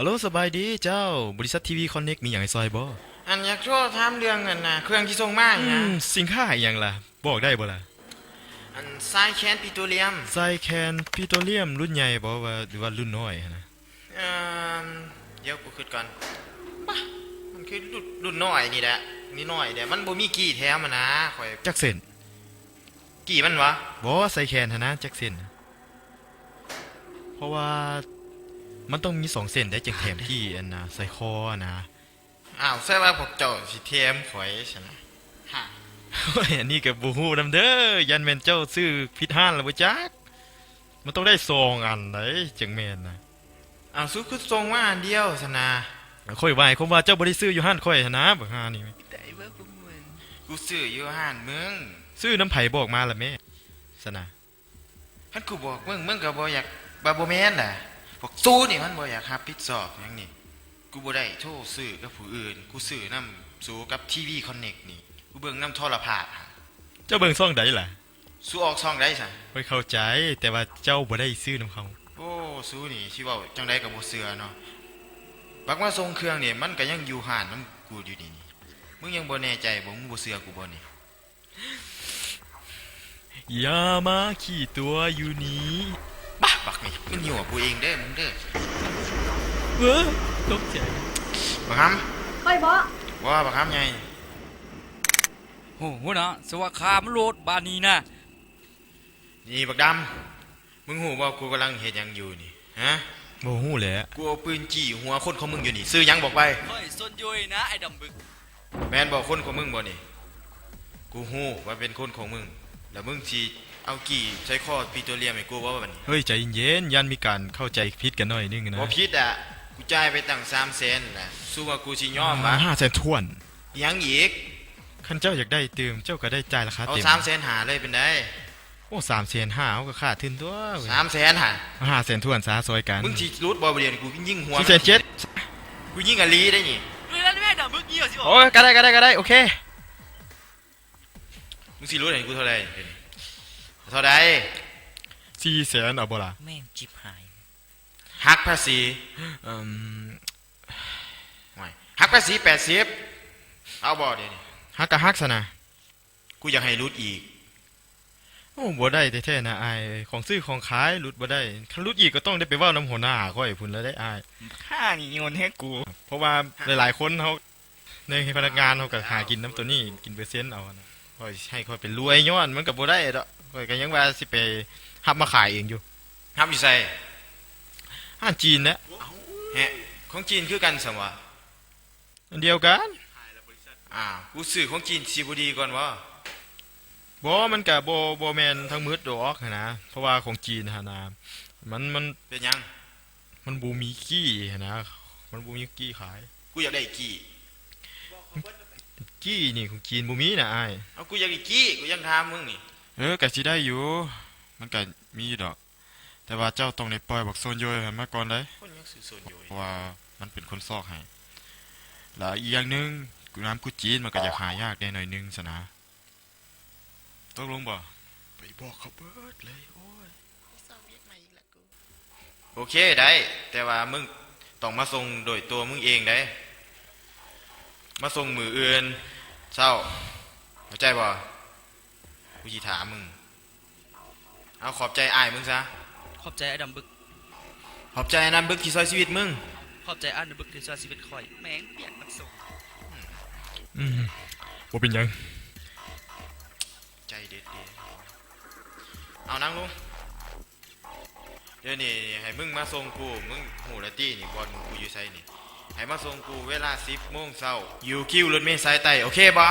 ຮັລໂຫຼ ສະບາຍດີເຈົ້າ, ບໍລິສັດ ທີວີ ຄອນເນັກ ມີຫຍັງໃຫ້ຊ່ອຍບໍ່? ອັນ ຢາກໂທຖາມເລື່ອງອັນນະ ເຄື່ອງທີ່ສົ່ງມານີ້ນະ. ອືມ ສິນຄ້າອີ່ຫຍັງລະ? ບອກໄດ້ບໍ່ລະ? ອັນ ຊາຍແຄນປີໂຕລຽມ. ຊາຍແຄນປີໂຕລຽມ ລຸ້ນໃຫຍ່ບໍ່ ວ່າ ຫຼືວ່າລຸ້ນນ້ອຍຫັ້ນນະ? ເອີ ດຽວກູຄິດກ່ອນ. ປະ ມັນຄືລຸ້ນ ລຸ້ນນ້ອຍນີ້ແຫຼະ, ນ້ອຍໆເດ້. ມັນບໍ່ມີກີ້ແຖມຫັ້ນນະ. ຂ້ອຍ ຈັກເສັ້ນ? ກີ້ມັນຫວາ? ບໍ່, ຊາຍແຄນຫັ້ນນະ ຈັກເສັ້ນ? ເພາະວ່າມັນຕ້ອງມີສອງເສັ້ນເດ້ ຈັ່ງແຖມກີ້ອັນນະ ໃສ່ຄໍຫັ້ນນະ. ອ້າວ ໃສ່ວ່າພວກເຈົ້າຊິແຖມຂ້ອຍຊັ້ນນະ? ຮະ ໂອ້ຍ ອັນນີ້ກໍບໍ່ຮູ້ນຳເດີ, ຢ້ານແມ່ນເຈົ້າຊື້ຜິດຮ້ານລະບໍ່ຈັກ. ມັນຕ້ອງໄດ້ສອງອັນໃດ໋ ຈັ່ງແມ່ນນະ. ອ້າວ ສູຄືສົ່ງມາອັນດຽວຊັ້ນນະ? ຂ້ອຍໝາຍຄວາມວ່າເຈົ້າບໍ່ໄດ້ຊື້ຢູ່ຮ້ານຂ້ອຍຫັ້ນນະ ບັກຫ່ານີ້. ກູຊື້ຢູ່ຮ້ານມຶງ. ຊື້ນຳໃຜ ບອກມາລະແມ້ ຊັ້ນນະ? ຄັນກູບອກມຶງ ມຶງກໍບໍ່ຢາກວ່າບໍ່ແມ່ນລະ. ພວກສູນີ້ມັນບໍ່ຢາກຮັບຜິດຊອບຫຍັງນີ້. ກູບໍ່ໄດ້ໂທຊື້ກັບຜູ້ອື່ນ, ກູຊື້ນຳສູກັບ ທີວີ ຄອນເນັກ ນີ້. ກູເບິ່ງນຳໂທລະພາບ. ເຈົ້າເບິ່ງຊ່ອງໃດລະ? ສູອອກຊ່ອງໃດຊັ້ນ? ຂ້ອຍເຂົ້າໃຈ, ແຕ່ວ່າເຈົ້າບໍ່ໄດ້ຊື້ນຳເຂົາ. ໂອ້ ສູນີ້ຊິເວົ້າຈັ່ງໃດກໍບໍ່ເຊື່ອເນາະ. ບັກມາສົ່ງເຄື່ອງນີ້ ມັນກໍຍັງຢູ່ຮ້ານນຳກູຢູ່ນີ້. ມຶງຍັງບໍ່ແນ່ໃຈບໍ່? ມຶງບໍ່ເຊື່ອກູບໍ່ນີ້? ຢ່າມາຂີ້ຕົວຢູ່ນີ້. ບາ ບັກນີ້ມັນຍົວະກູເອງເດີ ມຶງເດີ. ເວີ ຕົກໃຈ. ບັກຫຳ. ຂ້ອຍບໍ? ບໍ່ ບັກຫຳໃຫຍ່. ໂຫ ຫົວໜ້າ ສະວະຄາມໂລດບາດນີ້ນະ. ນີ້ບັກດຳ, ມຶງຮູ້ບໍ່ ກູກຳລັງເຮັດຫຍັງຢູ່ນີ້ ຮະ? ບໍ່ຮູ້ແຫຼະ. ກູເອົາປືນຈີ້ຫົວຄົນຂອງມຶງຢູ່ນີ້. ຊື່ຫຍັງ ບອກໄປ. ຂ້ອຍຊົນໂຢຍນະ ໄອ້ດຳບຶກ. ແມ່ນບໍ່ ຄົນຂອງມຶງບໍ່ນີ້? ກູຮູ້ວ່າເປັນຄົນຂອງມຶງ. ແລ້ວມຶງຊິເອົາກີ້ໃສ່ຄໍປີໂຕລຽມໃຫ້ກູບໍ່ບັດນີ້? ເຮີ້ຍ ໃຈເຢັນໆ, ຢ້ານມີການເຂົ້າໃຈຜິດກັນໜ້ອຍໜຶ່ງນະ. ບໍ່ຜິດອະ, ກູຈ່າຍໄປຕັ້ງສາມແສນນະ. ສູວ່າກູຊິຍອມຫວາ? ຫ້າແສນຖ້ວນ. ຫຍັງອີກ? ຄັນເຈົ້າຢາກໄດ້ຕື່ມ ເຈົ້າກໍໄດ້ຈ່າຍລາຄາເຕັມ. ເອົາສາມແສນຫ້າເລີຍເປັນໃດ? ໂອ້ ສາມແສນຫ້າ ເຮົາກໍຂາດທຶນຕົວະເວີຍ. ສາມແສນຫ້າ? ຫ້າແສນຖ້ວນຊະ ຊ່ອຍກັນ. ມຶງຊິຫຼຸດບໍ່ ດຽວນີ້ ກູຍິງຫົວ. ສີ່ແສນເຈັດ. ກູຍິງອີ່ຫຼີເດ້ນີ້. ໂອ້ຍ ກໍໄດ້ ກໍໄດ້ ກໍໄດ້ ໂອເຄ. ມຶງຊິຫຼຸດໃຫ້ກູເທົ່າໃດ? ເທົ່າໃດ? ສີ່ແສນ ເອົາບໍ່ລະ? ແມ່ງຈິບຫາຍ. ຫັກພາສີ. ເອີ່ມ ໂອ້ຍ ຫັກພາສີແປດສິບ. ເອົາບໍ່ດຽວນີ້? ຫັກກໍຫັກຊັ້ນນະ. ກູຢາກໃຫ້ຫຼຸດອີກ. ໂອ້ ບໍ່ໄດ້ແທ້ໆນະອ້າຍ, ຂອງຊື້ຂອງຂາຍຫຼຸດບໍ່ໄດ້. ຄັນຫຼຸດອີກກໍຕ້ອງໄດ້ໄປເວົ້ານຳຫົວໜ້າຂ້ອຍພຸ້ນລະເດ້ອ້າຍ. ຂ້ານີ້ໂຍນໃຫ້ກູ. ເພາະວ່າຫຼາຍໆຄົນເຮົາ ໃນພະນັກງານເຮົາກໍຫາກິນນຳໂຕນີ້ ກິນເປີເຊັນເອົານະ. ຂ້ອຍຊິໃຫ້ຂ້ອຍໄປລວຍຍ້ອນມັນກໍບໍ່ໄດ້ດອກ. ຂ້ອຍກໍຍັງວ່າຊິໄປຮັບມາຂາຍເອງຢູ່. ຮັບຢູ່ໃສ? ຮ້ານຈີນແຫຼະ. ເອົ້າ ແຮະ ຂອງຈີນຄືກັນຊັ້ນຫວາ? ອັນດຽວກັນ. ອ້າວ ກູຊື້ຂອງຈີນຊິບໍ່ດີກ່ອນຫວາ? ບໍ່ ມັນກະບໍ່ ບໍ່ແມ່ນທັງໝົດດອກຫັ້ນນະ. ເພາະວ່າຂອງຈີນຫັ້ນນະ ມັນ ມັນ ເປັນຫຍັງ? ມັນບໍ່ມີກີ້ຫັ້ນນະ, ມັນບໍ່ມີກີ້ຂາຍ. ກູຢາກໄດ້ກີ້. ກີ້ນີ້ຂອງຈີນບໍ່ມີນະອ້າຍ. ເອົ້າ ກູຢາກໄດ້ກີ້, ກູຍັງຖາມມຶງນີ້. ເອີ ກະຊິໄດ້ຢູ່, ມັນກະມີຢູ່ດອກ. ແຕ່ວ່າເຈົ້າຕ້ອງໄດ້ປ່ອຍບັກໂຊນໂຢຍຫັ້ນມາກ່ອນເດ້. ຄົນຫຍັງຊື່ໂຊນໂຢຍ? ເພາະວ່າມັນເປັນຄົນຊອກໃຫ້. ແລ້ວອີກຢ່າງໜຶ່ງ ນ້ຳກູຈີນມັນກໍຢາກຫາຍາກແດ່ໜ້ອຍໜຶ່ງຊັ້ນນະ. ຕົກລົງບໍ່? ໄປບອກເຂົາເບີດເລີຍ. ໂອ້ຍ ໄປຊອກວຽກໃໝ່ອີກລະກູ. ໂອເຄ ໄດ້, ແຕ່ວ່າມຶງຕ້ອງມາສົ່ງໂດຍຕົວມຶງເອງເດ້. ມາສົ່ງມື້ອື່ນເຊົ້າ, ເຂົ້າໃຈບໍ່? ກູຊິຖາມມຶງ. ເອົາ ຂອບໃຈອ້າຍມຶງຊະ. ຂອບໃຈອ້າຍດຳບຶກ. ຂອບໃຈອ້າຍດຳບຶກທີ່ຊ່ວຍຊີວິດມຶງ. ຂອບໃຈອ້າຍດຳບຶກທີ່ຊ່ວຍຊີວິດຂ້ອຍ. ແມ່ງປຽກມັນສົ່ງ. ອືມ ບໍ່ເປັນຫຍັງ. ໃຈເດັດເດ. ເອົາ ນັ່ງລົງ. ດຽວນີ້ໃຫ້ມຶງມາສົ່ງກູ, ມຶງຮູ້ແລ້ວຕິນີ້ ບ່ອນມຶງກູຢູ່ໃສນີ້. ໃຫ້ມາສົ່ງກູເວລາສິບໂມງເຊົ້າ ຢູ່ຄິວລົດເມສາຍໃຕ້ ໂອເຄບໍ່?